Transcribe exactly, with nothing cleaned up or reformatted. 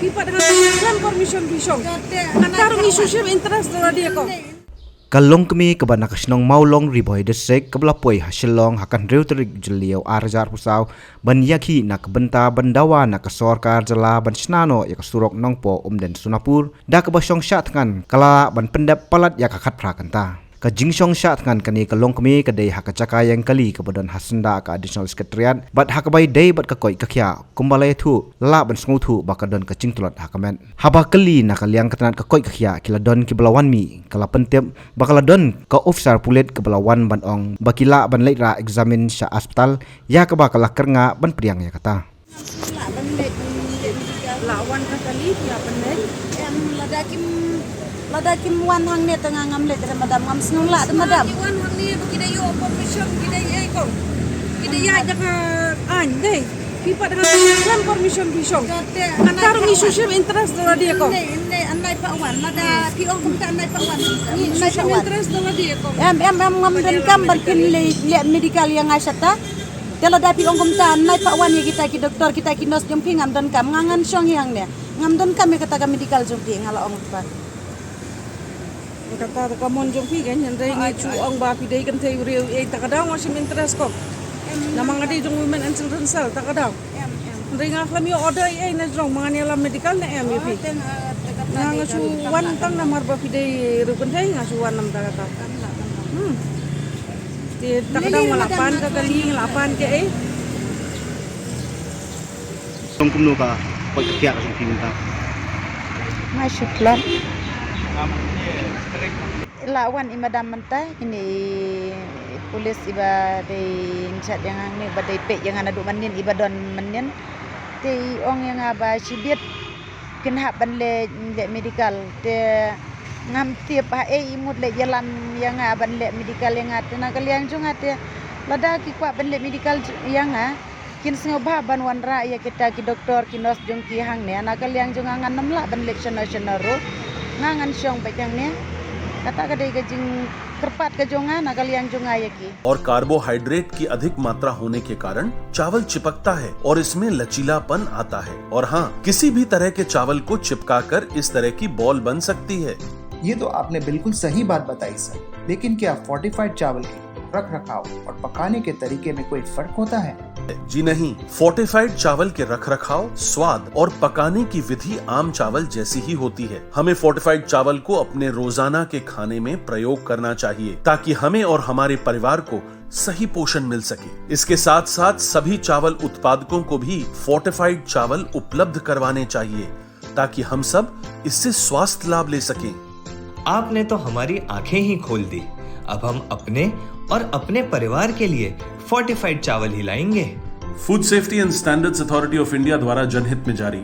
Phi pat ha khlem permission phi shong. Kata ruh ngi shu shim interest da lade ko. Ka longkmie kaba na ka shnong Mawlong, Ri Bhoi District, kaba la poi ha Shillong ha ka hynriew tarik Jylliew ar hajar arphew saw, ban ïakhih na ka bynta ban dawa na ka sorkar jylla ban shna noh ïa ka surok Nongpoh Umden Sonapur, da kaba shong shah thngan ka la lah ban pyndep palat ïa ka khatphra kynta. Ka jingshong shah thngan kane ka longkmie ka dei ha ka jaka ïeng kali kaba don ha syndah ka Additional Secretariat, bad ha kaba ïadei bad ka koit ka khiah, kumba la ïathuh, la lah ban sngewthuh ba ka don ka jingtlot ha ka met. Haba kylli na ka liang ka tnat ka koit ka khiah, ki la don kiba la wan mih, ka la pyntip ba ka la don ka officer pulit kaba la wan ban ong ba ki lah ban leit rah examine sha aspatal, ïa kaba ka la kyrngah ban pdiang ïa kata. Lah ban leit, lah wan ka kali, ïa ban leit. Em, lada kim, lada kim wan hangne te nga ngam leit te madam, ngam sngewlah te madam. Ki wan hangne ba ki da ïoh permission, ki da ïa ko. Ki da ïa jaka aiñ dei. Phi pat ha khlem permission phi shong. Kata ruh ngi shu shim interest da lade ko. Ynda, ynda, ynda pat wan, lada phi ong kumta ynda pat wan. Ngi shu shim interest da lade ko. Em, em, em, ngam donkam ban phin leh, leh medical ïa nga shata. Te lada phi ong kumta, ynda pat wan ïa kita ki doktor, kita ki nurse jong phi, ngam donkam, nga ngan shong hi hangne. Ngam donkam ïa kata ka medical jong phi, nga la ong pat. Kata ka mon jong phi kan, hynrei ngi shu ong ba phi dei kynthei briew, eh, ta ka daw nga shim interest ko. Namar nga dei jong Women and Children Cell, ta ka daw. Hynrei nga khlem ïoh order ei ei na jrong, ma ngan ïalam medical ne em ïa phi. Nga, nga shu wan tang namar ba phi dei riew kynthei, nga shu wan namar kata. Hmm. Te ta ka daw nga la pan ka kali, nga la pan kaei. Tang kumno ka koit ka khiah ka jong phi mynta? Nga shu tlot. La wan i madam mynta, ine i police iba dei in charge ïa nga hangne, ba dei peit ïa nga naduh mynnin, iba don mynnin. Te i ong ïa nga ba shibit phin hap ban leh, leh medical. Te ngam tip haei i mut leh ïalam ïa nga ban leh medical ïa nga. Te na ka liang jong nga te lada ki kwah ban leh medical ïa nga, kin sngewbha ban wanrah ïa kita ki doktor, ki nurse jong ki hangne. Na ka liang jong nga ngan nym lah ban leit shano shano ruh. Nga ngan shong beit hangne. Kata ka dei ka jingkyrpad ka jong nga, na ka liang jong nga ïa ki. और कार्बोहाइड्रेट की अधिक मात्रा होने के कारण चावल चिपकता है और इसमें लचीलापन आता है। और हाँ, किसी भी तरह के चावल को चिपकाकर इस तरह की बॉल बन सकती है। ये तो आपने बिल्कुल सही बात बताई सर, लेकिन क्या फोर्टिफाइड चावल के रख रखाव और पकाने के तरीके में कोई फर्क होता है? जी नहीं, फोर्टिफाइड चावल के रख रखाव, स्वाद और पकाने की विधि आम चावल जैसी ही होती है। हमें फोर्टिफाइड चावल को अपने रोजाना के खाने में प्रयोग करना चाहिए, ताकि हमें और हमारे परिवार को सही पोषण मिल सके। इसके साथ साथ सभी चावल उत्पादकों को भी फोर्टिफाइड चावल उपलब्ध करवाने चाहिए, ताकि हम सब इससे स्वास्थ्य लाभ ले सकें। आपने तो हमारी आंखें ही खोल दी। अब हम अपने और अपने परिवार के लिए फोर्टिफाइड चावल ही लाएंगे। Food Safety and Standards Authority of India द्वारा जनहित में जारी।